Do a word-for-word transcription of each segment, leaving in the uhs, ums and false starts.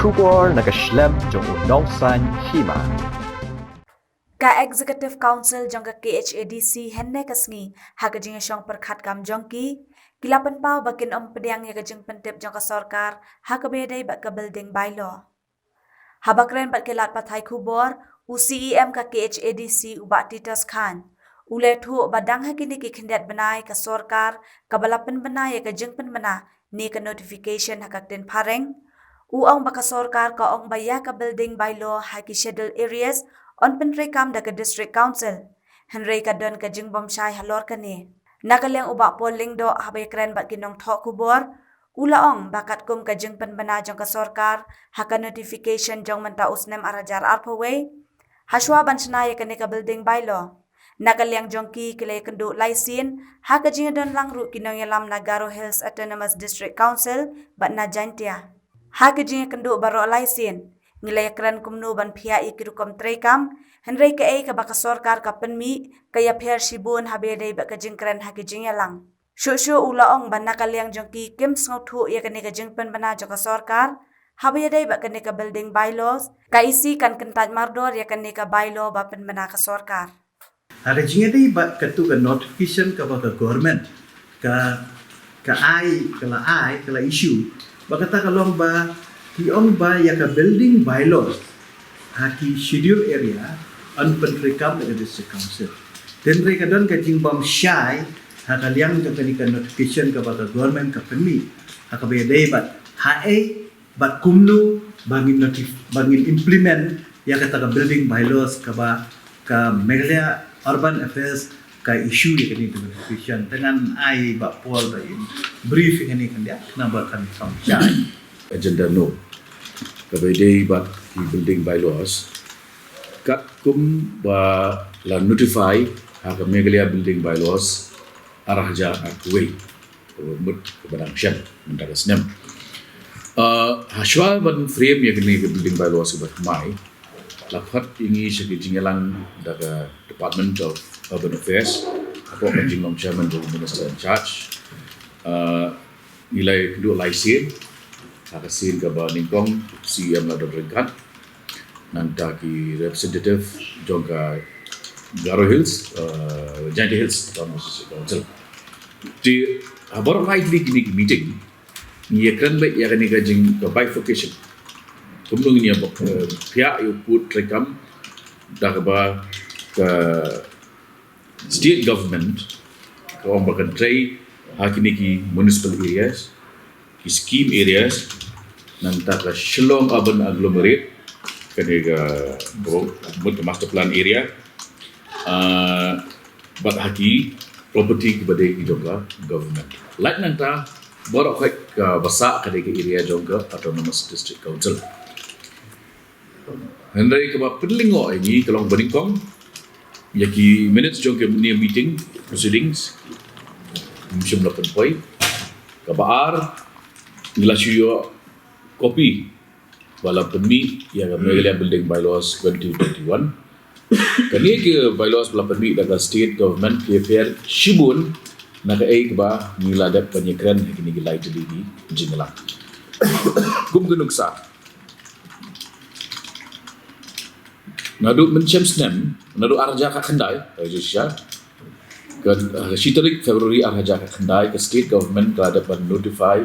Khubor na ka shlem jong u nongsan hima. Ka Executive Council jong ka K H A D C hynne ka sngi ha ka jingshong pyrkhat kam jong ki, ki la pynpaw ba kin ym pdiang ïa ka jingpyntip jong ka sorkar ha kaba ïadei bad ka building bylaw. Haba kren bad ki lad pathai khubor, u C E M ka K H A D C u Bah Titus Chyne u la ïathuh ba dang ha kine ki khyndiat bnai ka sorkar kaba la pynbna ïa ka jingpynbna ne ka notification ha ka ktien phareng. U ong ba ka sorkar ka ong ba ïa ka building bylaw ha ki schedule areas yn pyntreikam da ka District Council, hynrei ka don ka jingbymshai halor kane. Na ka liang u Bah Paul Lyngdoh haba ïakren bad ki nongthoh khubor, u la ong ba katkum ka jingpynbna jong ka sorkar ha ka notification jong mynta u snem ar hajar arphew wei, hashwa ban shna ïa kane ka building bylaw, na ka liang jong ki ki la ïakynduh lai sien ha ka jingïadon lang ruh ki nongïalam na Garo Hills Autonomous District Council bad na Jaintia. Ha ka jingïakynduh baroh lai sien, ngi la ïakren kumno ban phiah ïa ki rukom treikam, hynrei kaei kaba ka sorkar ka pynmih ka ïapher shibun haba ïadei bad ka jingkren ha ki jingïalang. Shuh shuh u la ong ba na ka liang jong ki kim sngewthuh ïa kane ka jingpynbna jong ka sorkar haba ïadei bad kane ka building bylaws, ka E C kan kyntait mardor ïa kane ka bylaw ba pynbna ka sorkar. Ha ka jingïadei bad katu ka notification kaba ka government ka, ka ai, ka la ai, ka la issue, ba kata ka long ba ki ong ba ïa ka building bylaws ha ki schedule area yn pyntreikam da ka District Council. Hynrei ka don ka jingbymshai ha ka liang jong kane ka notification kaba ka government ka pynmih ha kaba ïadei bad haei bad kumno ba ngin notif-, ba ngin implement ïa kata ka building bylaws kaba ka Meghalaya Urban Affairs ka issue ïa kane ka notification. Te ngan ai Bah Paul ba in brief ïa kane khyndiat, khnang ba kan kham shai. Agenda no kaba ïadei bad ki building bylaws katkum ba la notify ha ka Meghalaya Building Bylaws ar hajar arphew wei. Kaba mut kaba dang shen mynta ka snem. Uh, hashwa ban frame ïa kane ka building bylaws kaba thymmai, la khot ïa ngi sha ki jingïalang da ka Department of Urban Affairs, hapoh ka jinglong chairman jong u Minister in charge. Uh, ngi la ïakynduh lai sien, ha ka sien kaba nyngkong C E M la don ryngkat, nangta ki representative jong ka Garo Hills, uh, Jaintia Hills Autonomous District Council. Te ha baroh lai tylli kine ki meeting ngi ïakren beit ïa kane ka jing ka bifurcation. Kumno ngin ïa bok, eh, phiah ïa u pud treikam da kaba ka state government ka ong ba kan trei ha kine ki municipal areas, ki scheme areas, nangta ka Shillong Urban Agglomerate, kane ka, ka mut ka master plan area, ah, bad ha ki property kiba dei ki jong ka government. Lait nangta baroh khoit kaba sah ka dei ka area jong ka Autonomous District Council. Hynrei kaba pynlyngngoh ïa ngi ka long ba nyngkong ïa ki minutes jong kane ka meeting proceedings ym shym la pynpoi. Kaba ar, ngi la shu ïoh copy ba la pynmih ïa ka Meghalaya Building Bylaws twenty twenty-one. Kane ka bylaws ba la pynmih da ka state government ka ïapher shibun na kaei kaba ngi la dep ban ïakren ha kine ki lai tylli ki jingïalang. Kum ka nuksa, naduh mynshem snem, naduh ar hajar khatkhyndai, ka, ka shi tarik February ar hajar khatkhyndai, ka state government ka la dep ban notify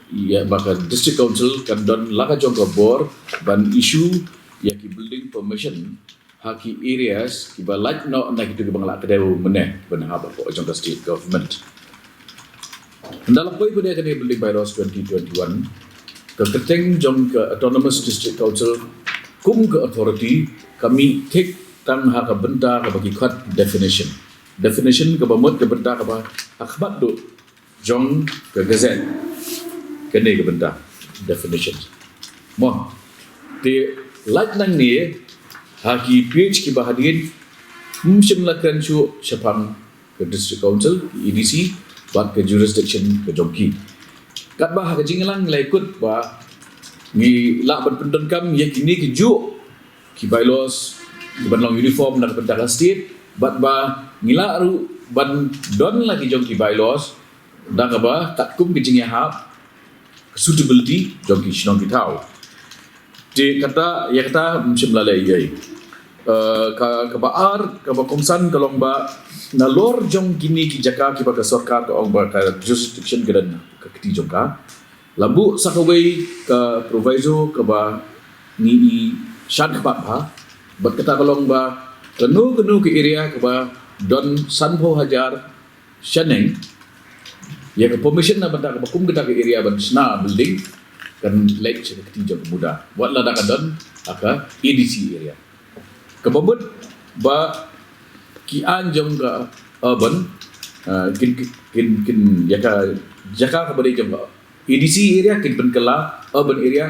ïa ba ka District Council kan don la ka jong ka bor ban issue ïa ki building permission ha ki areas kiba lait noh na kitu kiba nga la kdew mynne, kiba nang hap hapoh jong ka state government. Ynda la poi pat ïa kane building bylaws twenty twenty-one, ka kyrteng jong ka Autonomous District Council kum ka authority ka mih thik tang ha ka bynta kaba ki khot definition. Definition kaba mut ka bynta kaba ha khmat duh jong ka gazette. Kane ka bynta definition. Mo, te lait nangne ha ki page kiba hadien ym shym la kren shuh shaphang ka District Council, A D C, bad ka jurisdiction ka jong ki. Katba ha ka jingïalang ngi la ïakut ba ngi lah ban pyndonkam ïa kine ki juh ki bylaws kiban long uniform na ka bynta ka state, bad ba ngi lah ruh ban don la ki jong ki bylaws da kaba katkum ka jingïahap, ka suitability jong ki shnong ki thaw. Te kata, ïa kata, mm, shim la leh ïa. Eh, ka, kaba ar, kaba kongsan ka long ba, nalor jong kine ki jaka kiba ka sorkar ka ong ba ka jurisdiction ka don ka kti jong ka. La buh sa kawei ka proviso kaba ngi i shan kaba bha. Bad kata ka long ba, kano kano ka area kaba don sanphew hajar shaneng, ïa ka permission na bynta kaba kum kata ka area ban shna building, kan leit sha ka kti jong ka MUDA. Wat lada ka don ha ka A D C area. Kaba mut ba ki aiñ jong ka urban, ah, kin, kin, kin, ïa ka jaka kaba dei jong ka A D C area kin pynkylla urban area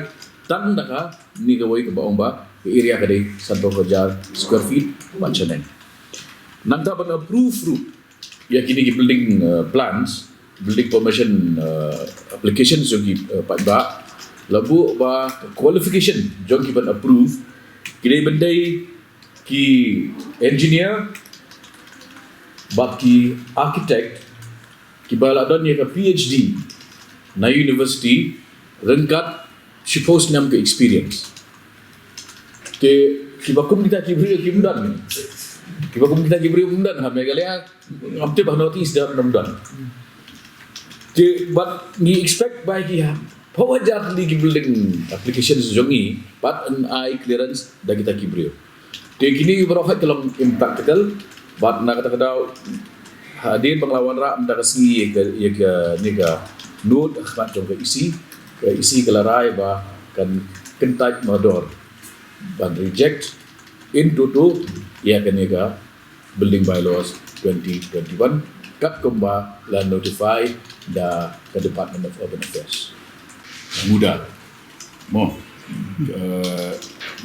tang da kane kawei kaba ong ba ka area ka dei sanphew hajar square feet bad shaneng. Nangta ban approve ruh ïa kine ki building, uh, plans, building permission, uh, applications jong ki, uh, paidbah, la buh ba qualification jong ki ban approve ki dei ban dei ki engineer bad ki architect kiba la don ïa ka P H D na university ryngkat shiphew snem ka experience. Te kiba kum kita ki briew kim don. Kiba kum kita ki briew kim don ha Meghalaya, ngam tip ha North East da ngam don. Te bad ngi expect ba ki ha phew hajar tylli ki building applications jong ngi pat yn ai clearance da kita ki briew. Te kine baroh ka long impractical, bad na kata ka daw hadien ba nga la wanrah mynta ka sngi ïa ka, ïa kane ka note ha khmat jong ka E C, ka E C ka la rai ba kan kyntait mardor ban reject in toto ïa kane ka Building Bylaws twenty twenty-one, katkum ba la notify da ka Department of Urban Affairs. MUDA. Mo, eh,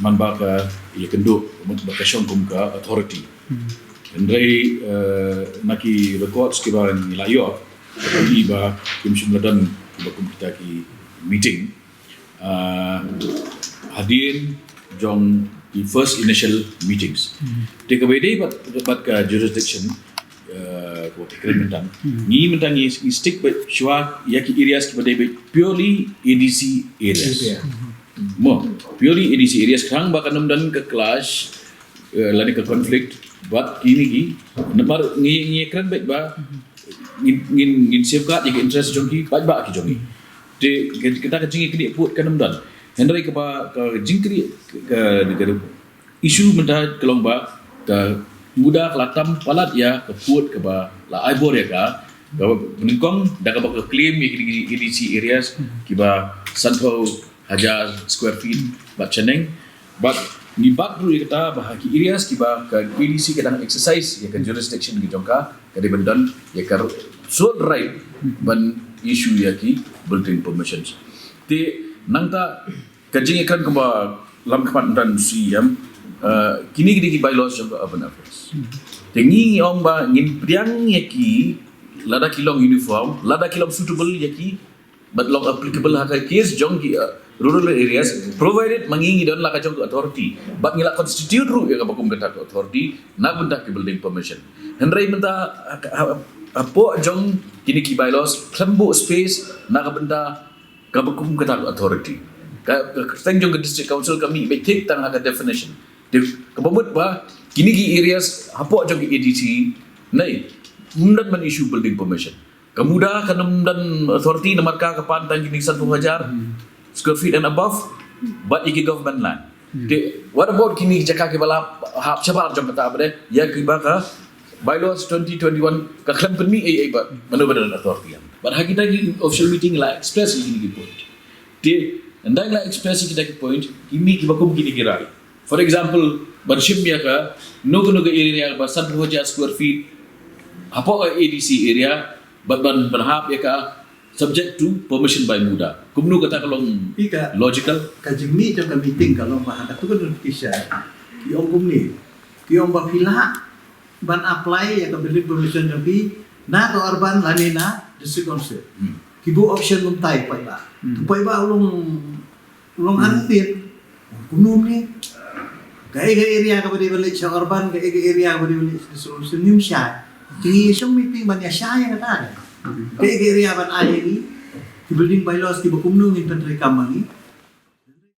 man ba ka ïakynduh, man ba ka shong kum ka authority. Hynrei, eh, na ki records kiba ngi la ïoh, ka ong ba kim shym la don kiba kum kita ki meeting. Ah, hadien jong ki first initial meetings. Te kaba ïadei bad, bad ka jurisdiction, eh, kaba te kren mynta. Ngi mynta ngi, ngi stick bad shuwa ïa ki areas kiba dei bad purely A D C areas. Mo, purely A D C areas, khnang ba kan ym don ka clash, eh, lane ka conflict bad kine ki. Namar ngi, ngi kren bad ba ngin, ngin, ngin safeguard ïa ka interest jong ki paidbah ki jong ngi. Te kita ka jingïakynduh pud kan ym don. Hynrei kaba ka jingkynduh ka, ka, ka issue mynta ka long ba ka MUDA ka la tam palat ïa ka pud kaba la ai bor ïa ka, kaba nyngkong da kaba ka claim ïa ki A D C areas kiba sanphew hajar square feet bad shaneng. Bad ngi bat ruh ïa kata ba ha ki areas kiba ka A D C ka dang exercise ïa ka jurisdiction ki jong ka, ka dei ban don ïa ka sole right ban issue ïa ki building permissions. Te nangta ka jingïakren kaba lam khmat mynta C E M, eh, kine ki dei ki bylaws jong ka Urban Affairs. Te ngi ngi ong ba ngin pdiang ïa ki lada ki long uniform, lada ki long suitable ïa ki, bad long applicable ha ka case jong ki, uh, rural areas, provided ma ngi ngi don la ka jong ka authority. Bad ngi la constitute ruh ïa kaba kum kata ka authority na bynta ki building permission. Hynrei mynta ha, ha, hapoh jong kine ki bylaws khlem buh space na ka bynta kaba kum kata ka authority. Ka, ka kyrteng jong ka District Council ka mih beit thik tang ha ka definition. Te kaba mut ba kine ki areas hapoh jong ki A D C nei ym don ban issue building permission. Ka MUDA kan ym don authority namar ka ka pan tang kine sanphew hajar square feet and above, bad ïa ki government land. Te what about kine ki jaka kiba la hap shabar jong kata ba dei ïa kiba ka bylaws twenty twenty-one ka khlem pynmih ei ei ba mano ba don authority. Bad ha kita ki official meeting la express ïa kine ki point. Te ynda la express ïa kita ki point, ki mih kiba kum kine ki rai. For example, ban shim ïa ka, no ka, no ka area ba sanphew hajar square feet hapoh ka A D C area, ban, ban, ban hap ïa ka subject to permission by MUDA. Kumno kata ka long logical? Ka jingmih jong ka meeting ka long ba ha katu ka notification ki ong kumne. Ki ong ba phi lah ban apply ïa ka building permission jong phi na ka urban lane na district council. Hmm. Ki buh option kumta ïa paidbah. Hmm. Paidbah u long, u long, hmm, unfit. Kumno ne? Kaei ka area kaba dei ban leit sha urban, kaei ka area kaba dei ban leit sha district council, ngim shai. Te ngi shong meeting ban ïa shai ïa kata ne. Hmm. Kaei ka area ban ai ïa ngi. Ki building bylaws kiba kumno ngin pyntreikam ma ngi.